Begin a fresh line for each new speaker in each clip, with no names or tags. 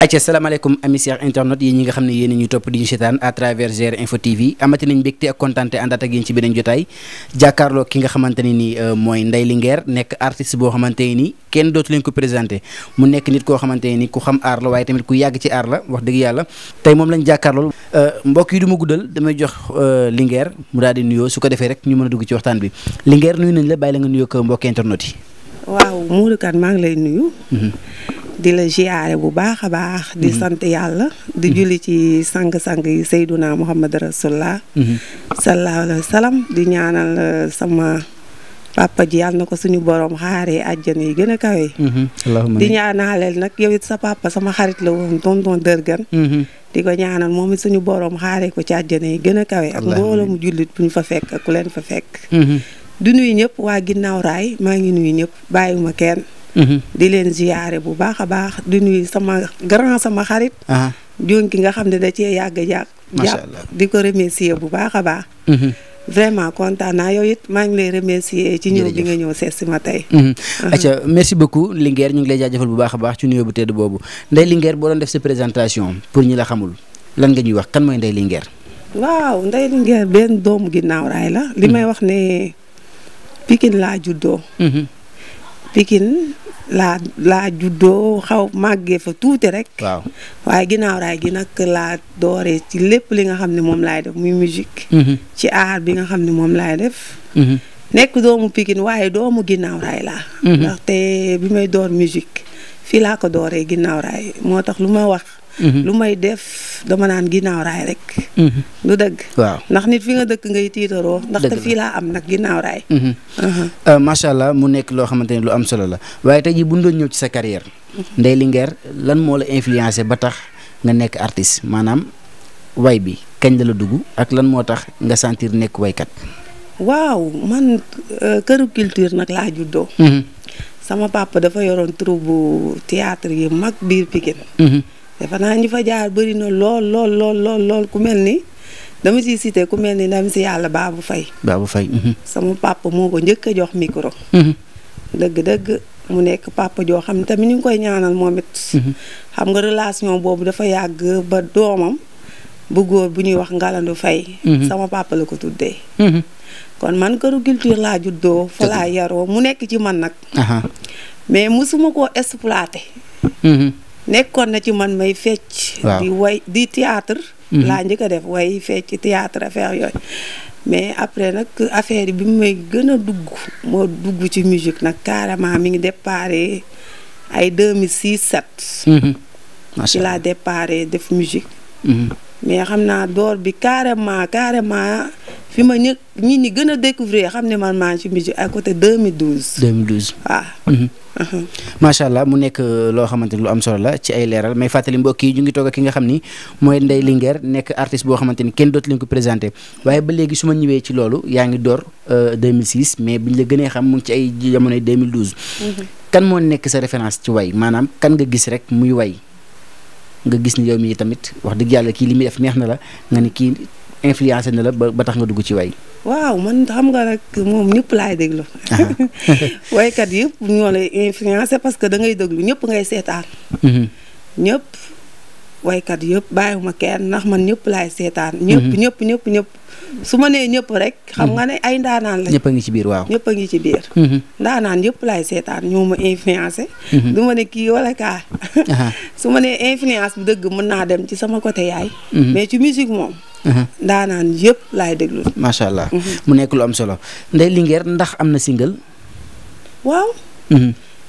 ayca salaamaaleykum amis chers internautes yi ñi nga xam ne yéen ñu topp di ñu seetaan à travers GR Info TV amati nañ mbégte ak kontaante àndaat ak yéen ci beneen jotaay jàkkaarloo ki nga xamante ne ni mooy Ndeye Linguère nekk artiste boo xamante ne ni kenn dootu leen ko présenté mu nekk nit koo xamante ne ni ku xam aar la waaye tamit ku yàgg ci aar la wax dëgg yàlla tey moom lañ jàkkaarlool mbokk yi du ma guddal damay jox Linguère mu daal di nuyoo su ko defee rek ñu mën a dugg ci waxtaan bi Linguère nuyu nañ la bàyyi la nga nuyoo ko mbokk internautes yi.
waaw Modou Kane maa ngi lay nuyu. di la ziyaare bu baax a baax. di sant yàlla. di julli ci sang-sang yi Seyduna Muhammad Rasulullah. sallallahu alayhi wa sallam di ñaanal sama papa ji yàlla na ko suñu borom xaaree àjjana yi gën a kawe. di ñaanaleel nag yow it sa papa sama xarit la woon tonton Dërgan. di ko ñaanal moom it suñu borom xaaree ko ci àjjana yi gën a kawe. ak mbooloo mu jullit bu ñu fa fekk ak ku leen fa fekk. di nuyu ñëpp waa ginnaaw raay maa ngi nuyu ñëpp bàyyiwuma kenn. di leen ziyaare bu baax a baax di nuyu sama grand sama xarit. jonki nga xam ne da cee yàgg jàpp. di ko remercier bu baax a baax. vraiment kontaan naa yow it maa ngi lay remercier ci ñëw bi nga ñëw seet si ma tey.
acca merci beaucoup Linguère ñu ngi lay jaajëfal bu baax a baax ci nuyoo bu tedd boobu Ndeye Linguère boo doon def sa présentation pour ñi la xamul lan nga ñuy wax kan mooy Ndeye Linguère.
waaw Ndeye Linguère benn doomu ginnaaw raay la. li may wax ne Pikine laa juddoo. Pikine laa juddoo xaw màggee fa tuuti rek.
waaw
waaye ginnaaw raay gi nag laa dooree ci lépp li nga xam ne moom laay def muy musique. ci art bi nga xam ne moom laay def. nekk doomu Pikine waaye doomu ginnaaw raay laa. ndaxte bi may door musique fii laa ko dooree ginnaaw raay moo tax lu ma wax. lu may def dama naan ginnaaw raay rek. lu dëgg.
waaw
ndax nit fi nga dëkk ngay tiitaroo. ndaxte fii laa am nag ginnaaw raay.
macha allah mu nekk loo xamante ne lu am solo la waaye tey jii bu ñu doon ñëw ci sa carrière. Ndeye Linguère lan moo la influencé ba tax nga nekk artiste maanaam way bi kañ la dugg ak lan moo tax nga sentir nekk waykat.
waaw man këru culture nag laa juddoo. sama papa dafa yoroon troupe théâtre yi mag biir Pikine. defe naa ñi fa jaar bëri na lool ku mel ni dama ciy cité ku mel ni ndam si yàlla Babou Faye.
Babou Faye.
sama papa moo ko njëkk a jox micro. dëgg mu nekk papa joo xam ne tamit ñu ngi koy ñaanal moom it. xam nga relation boobu dafa yàgg ba doomam bu góor bu ñuy wax Ngalandu Faye. sama papa la ko tuddee. kon man këru culture laa juddoo fa laa yaroo mu nekk ci man nag. mais musuma koo exploité. nekkoon na ci man may fecc. di way di théâtre laa njëkk a def way fecc théâtre affaire yooyu. mais après nag affaire yi bi mu may gën a dugg moo dugg ci musique nag carrément mi ngi déparé ay 2006 2007. ci laa déparé def musique. mais xam naa door bi carrément fi ma nit ñi gën a découvrir xam ne man maa ngi ci musique à côté 2012. 2012 waaw.
macha allah mu nekk loo xamante ni lu am solo la ci ay leeral may fàttali mbokk yi ñu ngi toog ak ki nga xam ni mooy Ndeye Linguère nekk artiste boo xamante ni kenn dootu leen ko présenté waaye ba léegi su ma ñëwee ci loolu yaa ngi door 2006 mais biñ la gënee xam mu ngi ci ay jamonoy 2012. kan moo nekk sa référence ci way maanaam kan nga gis rek muy way nga gis ni yow mii tamit wax dëgg yàlla kii li muy def neex na la nga ni kii influencé na la ba tax nga dugg ci way.
waaw man xam nga rek moom ñëpp laay déglu. waykat yëpp ñoo lay influencé parce que da ngay déglu ñëpp ngay seetaan. ñëpp waykat yëpp bàyyiwuma kenn ndax man ñëpp laay seetaan. ñëpp su ma nee ñëpp rek. xam nga ne ay ndaanaan la.
ñëpp a ngi ci biir waaw.
ñëpp a ngi ci biir. ndaanaan yëpp laay seetaan ñoo ma influencé. du ma ne kii wala kaa. su ma nee influence bi dëgg mën naa dem ci sama côté yaay. mais ci musique moom. ndaanaan yëpp laay déglu.
macha allah mu nekk lu am solo Ndeye Linguère ndax am na single.
waaw.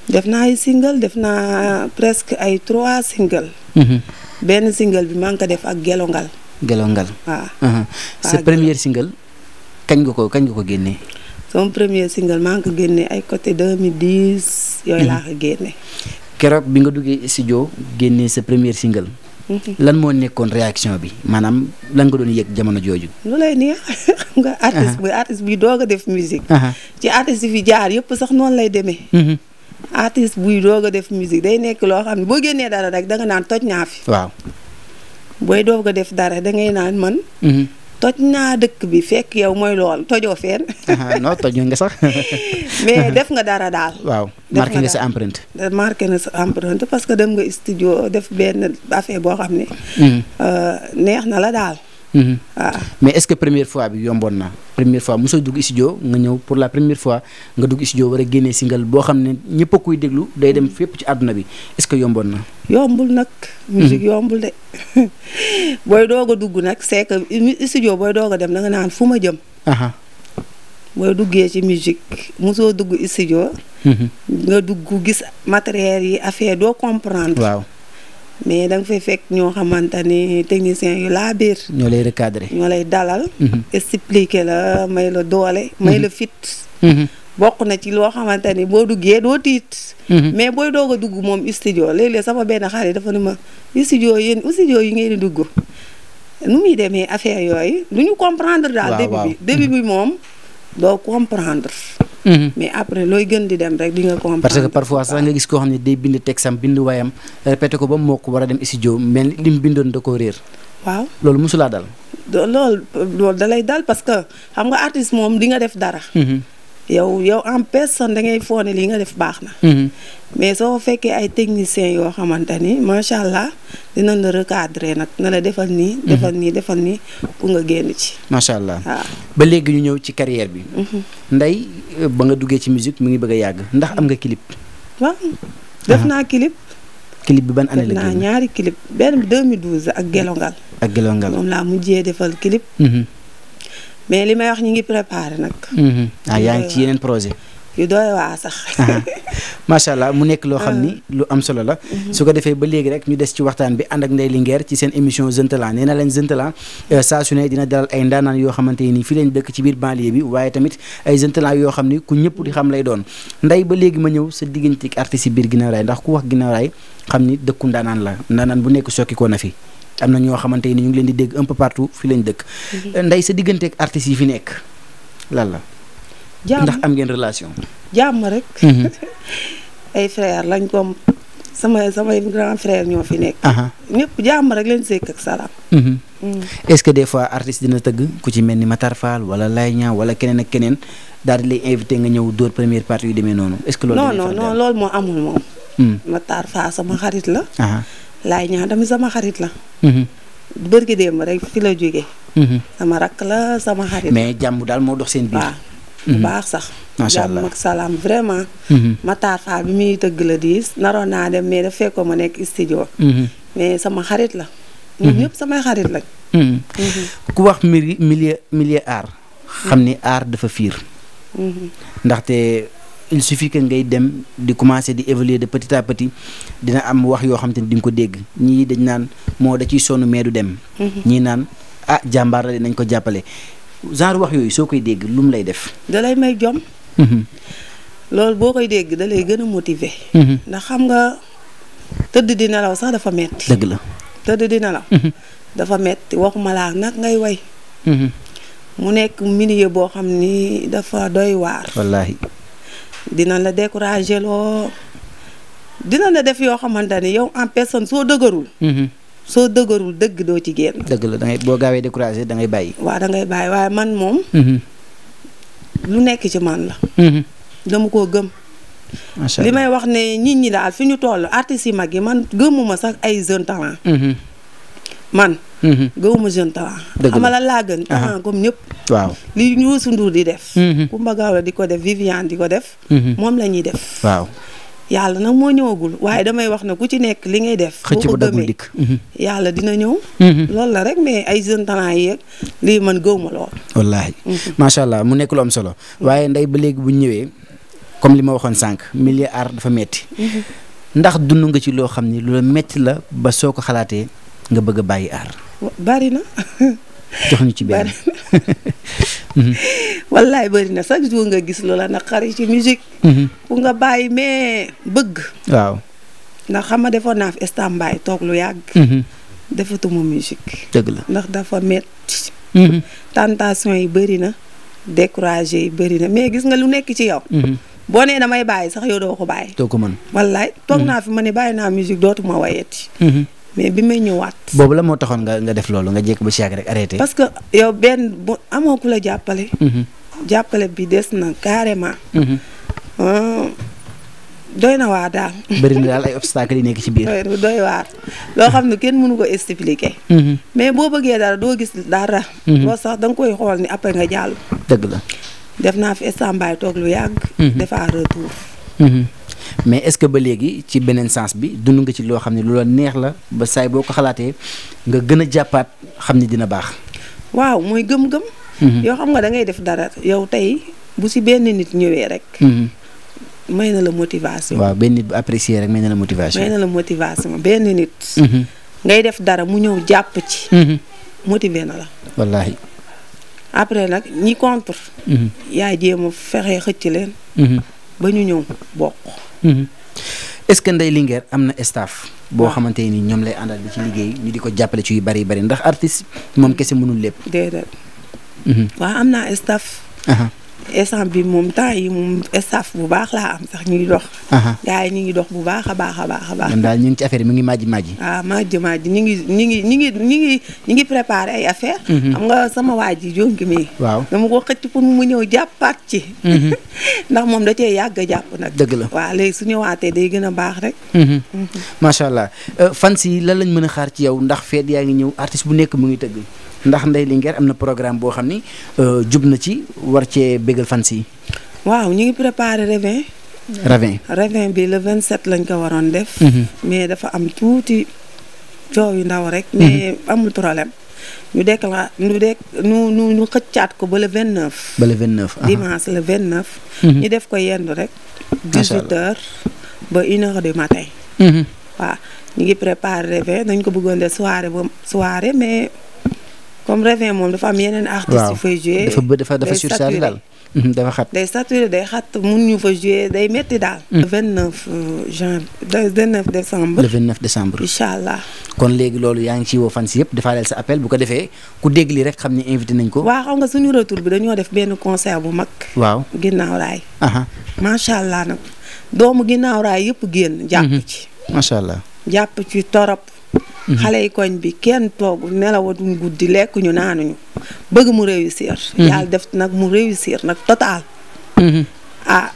def naa ay single def naa presque ay 3 single. benn single bi maa ngi ko def ak Gelongal.
Gelongal.
waaw.
sa premier single kañ nga ko génnee.
sama premier single maa ngi ko génnee ay côté 2010 yooyu laa ko génnee.
keroog bi nga duggee studio génnee sa premier single. lan moo nekkoon réaction bi maanaam lan nga doon yëg jamono jooju.
lu lay neex xam nga artiste bi doog a def musique. ci artiste fi jaar yëpp sax noonu lay demee. artiste buy doog a def musique day nekk loo xam ne boo génnee dara rek danga naan toj naa fi.
waaw.
booy doog a def dara dangay naan man. toj naa dëkk bi fekk yow mooy lool tojoo fenn.
non tojoo nga sax.
mais def nga dara daal.
waaw marqué nga sa empreinte.
marqué na sa empreinte parce que dem nga studio def benn affaire boo xam ne. neex na la daal. waaw
mais est-ce que première fois bi yomboon na première fois mosoo dugg studio nga ñëw pour la première fois nga dugg studio war a génnee single boo xam ne ñëpp a kuy déglu day dem fépp ci àdduna bi est-ce que yomboon na.
yombul nag. musique yombul de booy doog a dugg nag c'est que studio booy doog a dem da nga naan fu ma jëm. booy duggee ci musique mosoo dugg studio. nga dugg gis matériel yi affaire doo comprendre.
waaw.
mais da nga fay fekk ñoo xamante ni techniciens yu laa biir.
ñoo lay recadrer.
ñoo lay dalal. expliquer la may la doole. may la fit. bokk na ci loo xamante ni boo duggee doo tiit. mais booy doog a dugg moom studio léeg-léeg sama benn xarit dafa ne ma studio yi ngeen di dugg nu muy demee affaire yooyu du ñu comprendre daal. début bi moom doo comprendre. mais après looy gën di dem rek di nga comprendre.
parce que parfois sax nga gis koo xam ne day bind texam bind wayam répété ko ba moo ko war a dem studio mais li mu bindoon da koo réer.
waaw
loolu mosulaa dal.
loolu da lay dal parce que xam nga artiste moom di nga def dara. yow en personne da ngay foog ne li nga def baax na. mais soo fekkee ay techniciens yoo xamante ni macha allah dinañ la recadrer nag na la defal nii. defal nii pour nga génn ci.
macha allah
waaw.
ba léegi ñu ñëw ci carrière bi. Ndeye ba nga duggee ci musique mu ngi bëgg a yàgg ndax am nga clip.
waaw def naa clip.
clip bi ban année la génn
def naa ñaari clip benn bi 2012 ak Gelongal.
ak Gelongal
moom laa mujjee defal clip. mais li may wax ñi ngi préparé nag.
yaa ngi ci yeneen projet.
yu doy waa sax.
macha allah mu nekk loo xam ni lu am solo la. su ko defee ba léegi rek ñu des ci waxtaan bi ànd ak Ndeye Linguère ci seen émission Jeune Talent nee na leen Jeune Talent saa su ne dina dalal ay ndaanaan yoo xamante ni fii lañ dëkk ci biir banlieue bi waaye tamit ay Jeune Talent yoo xam ni ku ñëpp di xam lay doon Ndeye ba léegi ma ñëw sa diggante ak artistes yi biir Guinaw Rail ndax ku wax Guinaw Rail xam ni dëkku ndaanaan la ndaanaan bu nekk sokki ko na fi. am na ñoo xamante ni ñu ngi leen di dégg un peu partout fi lañ dëkk. Ndeye sa diggante ak artistes yi fi nekk lan la. ndax am ngeen relation.
jàmm rek. ay frère lañ comme samay grand frère ñoo fi nekk. ñëpp jàmm rek leen sekk ak salaam.
est-ce que des fois artiste dina tëgg ku ci mel ni Matar Fall wala Lay Niang wala keneen ak keneen daal di lay invité nga ñëw dóor première partie yu demee noonu. est-ce que loolu
non loolu moo amul moom. Matar Fall sama xarit la. Lay Niang tamit sama xarit la. bërki démb rek fi la jógee. sama rakk la sama xarit.
mais jàmm daal moo dox seen biir.
bu baax sax.
macha allah
jàmm ak salaam vraiment. Matar Fall bi muy tëgg la diis naroon naa dem mais daf fekkoon ma nekk studio. mais sama xarit la. ñun ñëpp samay xarit lañ.
ku wax milieu art. xam ni art dafa fiir. ndaxte il suffit que ngay dem di commencer di évoluer de petit à petit dina am wax yoo xam te ni di nga ko dégg ñii dañ naan moo da ciy sonn mais du dem. ñii naan jàmbaar la nañ ko jàppale. genre wax yooyu soo koy dégg lu mu lay def.
da lay may jom. loolu boo koy dégg da lay gën a motiver. ndax xam nga tëdd di nelaw sax dafa metti.
dëgg la
tëdd di nelaw. dafa metti waxuma laa nag ngay way. mu nekk milieu boo xam ni dafa doy waar.
wallaahi.
dina la décourager loo dina la def yoo xamante ni yow en personne soo dëgërul. soo dëgërul dëgg doo ci génn.
dëgg la dangay boo gaawee découragé da ngay bàyyi.
waaw da ngay bàyyi waaye man moom. lu nekk ci man la. dama koo gëm.
macha allah
li may wax ne nit ñi daal fi ñu toll artistes yi mag yi man gëmuma sax ay Jeune Talent. man. gëmuma Jeune Talent.
dëgg la
xamala laa gën talent comme ñëpp.
waaw
li ñu Youssou Ndour di def. Coumba Gawlo di ko def Viviane di ko def. moom la ñuy def.
waaw.
yàlla nag moo ñëwagul waaye damay wax ne ku ci nekk li ngay def.
xëcc bu dagul dikk
yàlla dina ñëw. loolu la rek mais ay Jeune Talent yi lii man gëwuma lool.
wallaahi. macha allah mu nekk lu am solo. waaye Ndeye ba léegi bu ñëwee comme li ma waxoon sànq milieu art dafa metti ndax dund nga ci loo xam ni lu la metti la ba soo ko xalaatee nga bëgg a bàyyi art.
bari na.
jox ñu ci benn.
wallaay bëri na chaque jour nga gis loola naqari ci musique. pour nga bàyyi mais bëgg.
waaw.
ndax xam nga defoon naa fi standby toog lu yàgg. defatuma musique.
dëgg la
ndax dafa metti. tentation yi bëri na découragé yi bëri na mais gis nga lu nekk ci yow. boo nee damay bàyyi sax yow doo ko bàyyi.
doo ko mën.
wallaay toog naa fi ma ne bàyyi naa musique dootuma wayeti. mais bi may ñëwaat.
boobu la moo taxoon nga def loolu nga jékk ba si yàgg rek arrêté.
parce que yow benn bu amoo ku la jàppale. jàppale bi des na carrément. doy na waa daal.
bëri na daal ay obstacles yi nekk ci biir.
doy waar loo xam ne kenn mënu ko expliquer. mais boo bëggee dara doo gis dara. loolu sax da nga koy xool ni après nga jàll.
dëgg la.
def naa fi Istanbul toog lu yàgg. defaa retour.
mais est-ce que ba léegi ci beneen sens bi dund nga ci loo xam ne lu la neex la ba saay boo ko xalaatee nga gën a jàppaat xam ni dina baax.
waaw mooy gëm-gëm. yoo xam nga da ngay def dara yow tey bu si benn nit ñëwee rek. may na la motivation.
waaw benn nit bu apprécier rek may na la motivation.
may na la motivation benn nit. ngay def dara mu ñëw jàpp ci. motiver na la.
wallaahi.
après nag ñi contre. yaay jéem a fexe xëcc leen. ba ñu ñëw bokk.
est-ce que Ndeye Linguère am na staff. boo xamante ni ñoom lay àndal di ci liggéey ñu di ko jàppale ci yu bari bari ndax artiste moom kese mënul lépp.
déedéet. waaw am naa staff. instant bi moom temps yi moom staff bu baax laa am sax ñuy dox. gars yi ñu ngi dox bu baax a baax a baax a baax.
ñoom daal ñu ngi ci affaire yi mu ngi màjji.
waaw màjji ñu ngi préparé ay affaire xam nga sama waa ji jongi mi.
waaw
dama ko xëcc pour mu ñëw jàppaat ci. ndax moom da cee yàgg a jàpp nag.
dëgg la
waaw léegi su ñëwaatee day gën a baax rek.
macha allah fan si lan lañ mën a xaar ci yow ndax feet yaa ngi ñëw artiste bu nekk mu ngi tëgg. ndax Ndeye Linguère am na programme boo xam ni jub na ci war cee bégal fans yi.
waaw ñu ngi préparé Ravin bi le 27 lañ ko waroon def. mais dafa am tuuti coow yu ndaw rek. mais amul problème ñu ñu xëccaat ko ba le 29.
ba le 29.
dimanche le 29. ñu def ko yendu rek. 18h ba 1h du matin. waaw ñu ngi préparé Ravin dañ ko bëggoon def soirée mais. comme Ravin moom dafa am yeneen artistes yu fay jouer
dafa surchargé daal dafa xat
day saturé day xat mun ñu fa jouer day metti daal. le 29 décembre.
le 29 décembre.
incha allah.
kon léegi loolu yaa ngi ci woo fans yëpp defaaleel sa appel bu ko defee ku dégg li rek xam ni invité nañ ko.
waaw xam nga suñu retour bi dañoo def benn concert bu mag.
waaw
ginnaaw raay. macha allah nag doomu ginnaaw raay yëpp génn. jàpp ci.
macha allah.
jàpp ci torop. xale yi koñ bi kenn toog nelawatuñ guddi lekkuñu naanuñu bëgg mu réussir. yàlla def nag mu réussir nag total.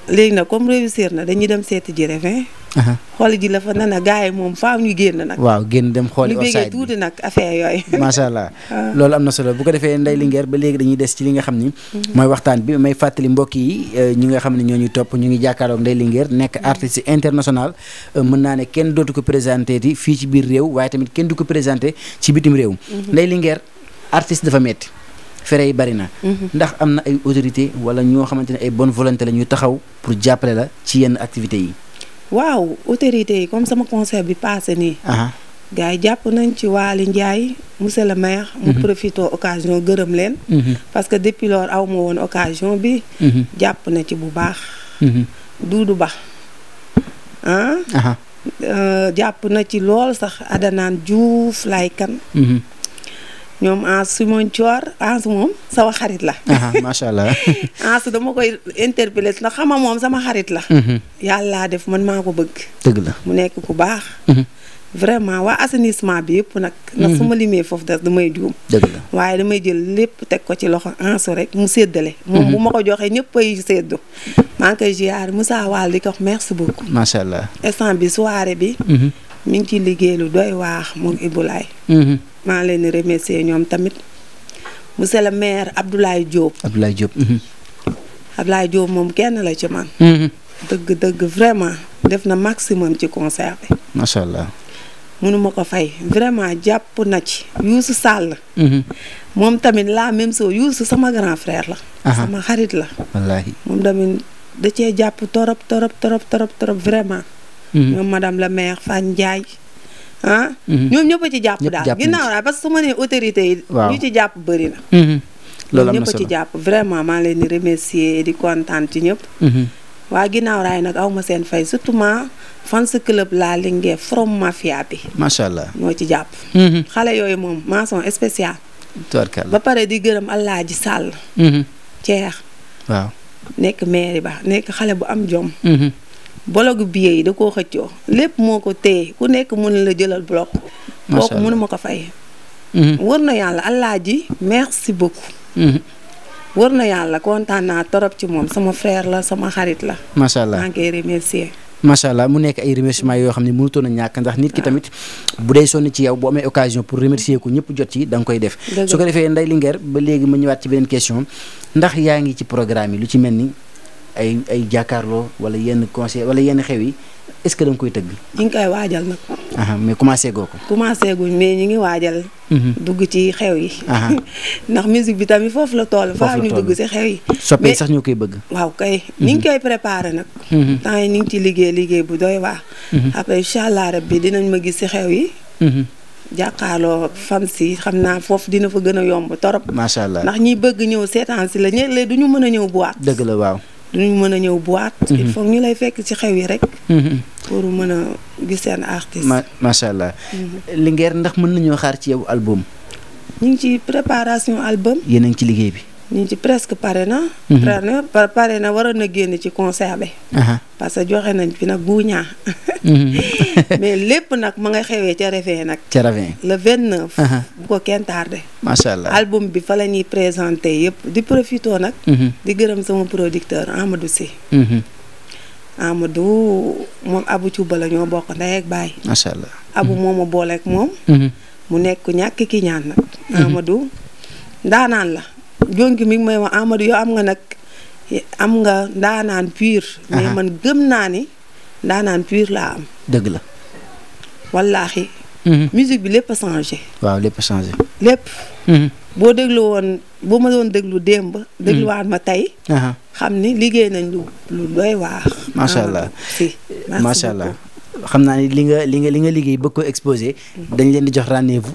léegi nag comme réussir na dañuy dem seeti ji Ravin. xooli ji la fa ne na gars yi moom faaw ñu génn nag.
waaw génn dem xooli
outside bi tuuti nag affaire yooyu.
macha allah loolu am na solo bu ko defee Ndeye Linguère ba léegi dañuy des ci li nga xam ni. mooy waxtaan bi may fàttali mbokk yi ñi nga xam ne ñoo ñuy topp ñu ngi jàkkaarloog Ndeye Linguère nekk artiste international mën naa ne kenn dootu ko présenté ti fii ci biir réew waaye tamit kenn du ko présenté ci bitim réew. Ndeye Linguère artiste dafa metti fere yi bari na. ndax am na ay autorité wala ñoo xamante ne ay bonne volonté la ñuy taxaw pour jàppale la ci yenn activités yi. waaw
autorité yi comme sama concert bi passé nii. gars yi jàpp nañ ci Waly Ndiaye monsieur le maire. mu profité occasion gërëm leen. parce que depuis lors aw ma woon occasion bi. jàpp na ci bu baax. Doudou Ba jàpp na ci lool sax Adanaan Diouf lay kan. ñoom Simon Thior moom sama xarit la.
macha allah.
dama koy interpellé ndax xama moom sama xarit la. yàlla def man maa ko bëgg.
dëgg la
mu nekk ku baax. vraiment waa assainissement bi yëpp nag. ndax su ma limee foofu das damay juum.
dëgg la
waaye damay jël lépp teg ko ci loxo rek mu séddale. moom bu ma ko joxee ñëpp ay séddu. maa ngi koy ziar Moussa Wall di ko wax merci beaucoup.
macha allah
instant bi soirée bi. mi ngi ciy liggéey lu doy waax moom Ibulaay. maa ngi leen di remercier ñoom tamit monsieur le maire Abdoulaye Diop. Abdoulaye Diop moom kenn la ci man. dëgg vraiment def na maximum ci concert bi.
macha allah.
mënuma ko fay vraiment jàpp na ci Youssou Sall. moom tamit la même chose Youssou sama grand frère la. sama xarit la.
wallaahi
moom tamit da cee jàpp torop vraiment. ñoom madame la maire Fane Ndiaye. ñoom ñëpp a ci jàpp daal ginnaaw daal parce que su ma nee autorité yi. ñu ci jàpp bëri na.
loolu am na
ñëpp a
solo
ci jàpp vraiment maa leen di remercier di kontaan ci ñëpp. waa ginnaaw raay nag aw ma seen fay surtout ma fans club La Linguère from mafia bi.
macha allah
ñoo ci jàpp. xale yooyu moom mention spéciale.
tubarkalla
ba pare di gërëm Alaaji Sall. Ceex.
waaw
nekk mairie ba nekk xale bu am jom. bologu billet yi da koo xëccoo lépp moo ko téye ku nekk mën la jëlal bloc kooku mënuma ko fay. wër na yàlla Alaaji merci beaucoup. wër na yàlla kontaan naa torop ci moom sama frère la sama xarit la.
macha allah
maa ngi koy remercier.
macha allah mu nekk ay remerciements yoo xam ne mënutoon a ñàkk ndax nit ki tamit bu dee sonn ci yow bu amee occasion pour remercier ko ñëpp jot ci da nga koy def. su ko defee Ndeye Linguère ba léegi ma ñëwaat ci beneen question ndax yaa ngi ci programme yi lu ci mel ni ay jàkkaarloo wala yenn conseil wala yenn xew yi est-ce que da nga koy tëgg.
ñu ngi koy waajal nag.
mais commencé goo ko.
commencé guñ mais ñu ngi waajal. dugg ci xew yi. ndax musique bi tamit foofu la toll. faaw ñu dugg ci xew yi.
soppee sax ñoo koy bëgg.
waaw kay ñu ngi koy préparé nag. temps yi ñu ngi ci liggéey bu doy waar. après incha allah rabbi dinañ ma gis ci xew yi. jàkkaarloo fan si xam naa foofu dina fa gën a yomb torop.
macha allah
ndax ñiy bëgg ñëw seetaan si la ñële du ñu mën a ñëw boîte.
dëgg la waaw.
duñu mën a ñëw boîte. il faut ñu lay fekk ci xew yi rek. pour mën a gis seen artiste.
macha allah. Linguère ndax mën nañoo xaar ci yow album.
ñu ngi ci préparation album.
yéen a ngi ci liggéey bi.
ñu ngi ci presque pare na. pare na waroon na génn ci concert bi. parce que joxe nañ fi nag buuñaa. mais lépp nag ma nga xewee ca Ravin nag.
ca Ravin
le 29. bu ko kenn tardé.
macha allah
album bi fa la ñuy présenté yëpp di profito nag. di gërëm sama producteur Amadou Sy. Amadou moom Abou Thioub la ñoo bokk ndey ak baay.
macha allah
Abou moo ma booleeg moom. mu nekk ñàkk ki ñaan nag. Amadou ndaanaan la. jonki mi ngi may wax Amadou yow am nga ndaanaan pur. mais man gëm naa ni ndaanaan pur laa am.
dëgg la.
wallaahi. musique bi lépp a changé.
waaw lépp a changé.
lépp. boo déglu woon boo ma doon déglu démb. dégluwaat ma tey. xam ni liggéey nañ lu doy waar.
macha allah
si
macha allah. xam naa ni li nga liggéey bëgg ko exposé dañ leen di jox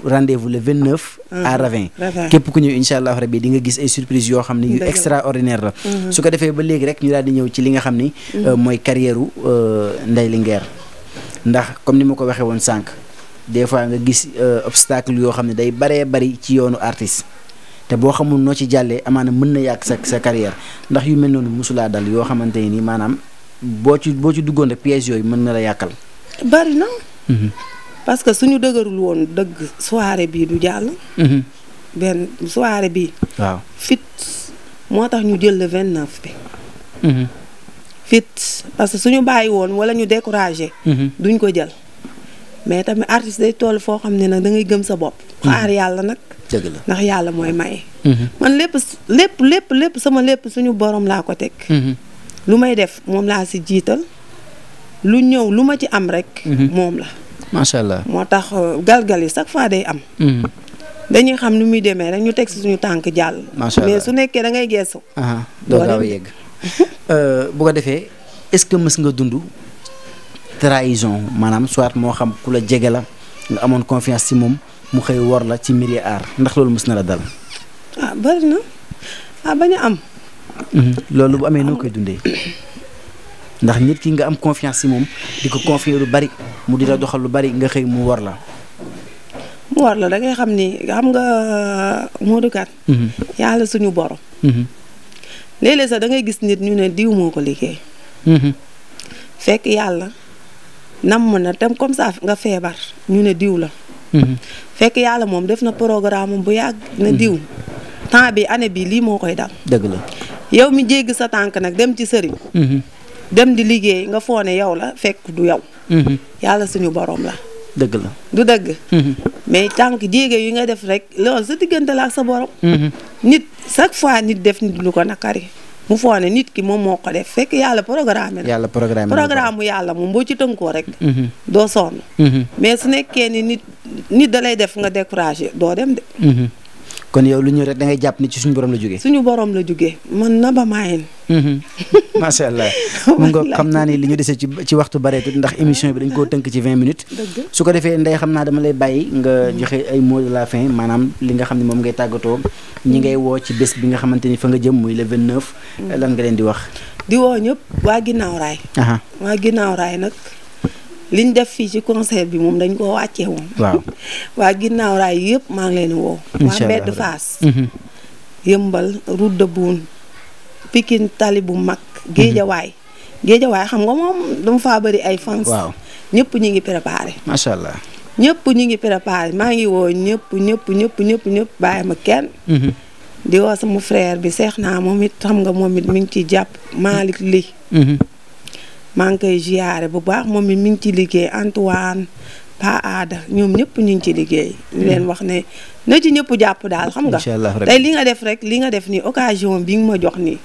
rendez-vous le 29 à Ravin képp ku ñëw incha allah rabbi di nga gis ay surprise yoo xam ni yu extraordinaire la su ko defee ba léegi rek ñu daal di ñëw ci li nga xam ni mooy carrière u Ndeye Linguère ndax comme ni ma ko waxee woon sànq des fois nga gis obstacle yoo xam ne day bari ci yoonu artiste te boo xamul noo ci jàllee amaana mën na yàq sa carrière ndax yu mel noonu mosulaa dal yoo xamante ni maanaam boo ci duggoon rek pièges yooyu mën na la yàqal.
bari na. parce que suñu dëgërul woon dëgg soirée bii du jàll. benn soirée bii.
waaw
fit moo tax ñu jël le 29 bi. fit parce que suñu bàyyi woon wala ñu découragé. duñ ko jël. mais tamit artiste day toll foo xam ne nag da ngay gëm sa bopp. xaar yàlla nag.
dëgg la
ndax yàlla mooy maye. man lépp sama lépp suñu borom laa ko teg. lu may def moom laa si jiital. lu ñëw lu ma ci am rek. moom la.
macha allah
moo tax galgal yi chaque fois day am. dañuy xam nu muy demee rek ñu teg si suñu tànk jàll.
macha allah
mais su nekkee da ngay geesu.
doo gaaw a yegg. bu ko defee est-ce que mës nga dund trahison maanaam soit moo xam ku la jege la nga amoon confiance ci moom mu xëy wor la ci milieu art ndax loolu mës na la dal.
bari na bañ a am.
loolu bu amee noo koy dundee. ndax nit ki nga am confiance ci moom di ko confier lu bari mu di la doxal lu bari nga xëy mu war la.
mu war la da ngay xam ni xam nga Modou Kane. yàlla suñu borom. léeg-léeg sax da ngay gis nit ñu ne diw moo ko liggéey. fekk yàlla namm na tam comme ça nga feebar ñu ne diw la. fekk yàlla moom def na programme bu yàgg ne diw. temps bi année bi lii moo koy dal.
dëgg la
yow mi jéggi sa tànk nag dem ci sëriñ. dem di liggéey nga foone yow la fekk du yow. yàlla suñu borom la.
dëgg la
du dëgg. mais tànk jéege yi nga def rek loolu sa diggante la ak sa borom. nit chaque fois nit def nit lu ko nakari mu foone nit ki moom moo ko def fekk yàlla programme la.
yàlla programme
mu yàlla moom boo ci tënkoo rek. doo sonn. mais su nekkee ni nit da lay def nga découragé doo dem de.
kon yow lu ñëw rek da ngay jàpp ni ci suñu borom la jógee.
suñu borom la jógee man na ba maayin.
macha allah. mun nga xam naa ni li ñu dese ci waxtu bareetut ndax émission bi dañ koo tënk ci 20 minutes. su ko defee Ndeye xam naa dama lay bàyyi nga joxe ay mots de la fin maanaam li nga xam ne moom ngay tàggatoo ñi ngay woo ci bés bi nga xamante ni fa nga jëm muy le 29. lan nga leen di wax.
di woo ñëpp waa ginnaaw raay. waa ginnaaw raay nag. liñ def fii ci concert bi moom dañ koo wàccee woon. waaw waa ginnaaw raay yëpp maa ngi leen di woo. waa mbedd Fass. yëmbal route de Boune. Pikine tali bu mag. Géejawaay xam nga moom dama faa bëri ay fans.
waaw
ñëpp ñu ngi préparé.
macha allah
ñëpp ñu ngi préparé maa ngi woo ñëpp bàyyi ma kenn. di woo sama frère bi seex naa moom it xam nga moom it mi ngi ciy jàpp Malick li maa ngi koy ziyaare bu baax moom it mi ngi ci liggéey Antoine Pa Aada ñoom ñëpp ñu ngi ci liggéey. di leen wax ne na ci ñëpp jàpp daal xam nga. tey li nga def rek li nga def nii occasion bi nga ma jox nii.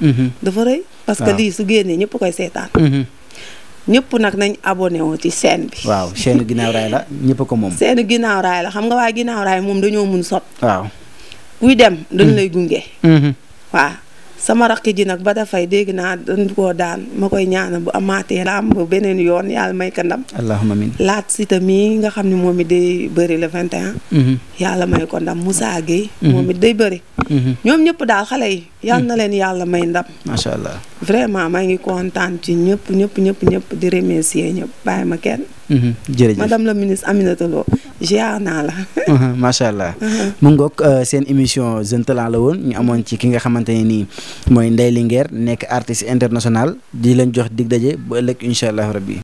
dafa rëy parce que lii su génnee ñëpp koy seetaan. ñëpp nag nañ abonné wu ci chaîne bi.
waaw chaîne ginnaaw raay la ñëpp ko moom.
chaîne ginnaaw raay la xam nga waa ginnaaw raay moom dañoo mun sot.
waaw
kuy dem dañ lay gunge. waaw sama rakk ji nag ba dafay dégg naa dañ koo daan ma koy ñaanal bu amaatee lamb beneen yoon yàlla may ko ndam.
allahumma amiin.
laat sita mii nga xam ne moom it day bëri le 21. yàlla may ko ndam Moussa Gueye. moom it day bëri. ñoom ñëpp daal xale yi. yal na leen yàlla may ndam.
macha allah.
vraiment maa ngi kontaan ci ñëpp di remercier ñëpp bàyyi ma kenn.
jërëjëf
madame la ministre Aminata Lo ziar naa la.
macha allah. mu ngoog seen émission Jeune Talent la woon ñu amoon ci ki nga xamante ne nii mooy Ndeye Linguère nekk artiste international di leen jox dig daje bu ëllëg incha allah rabbi.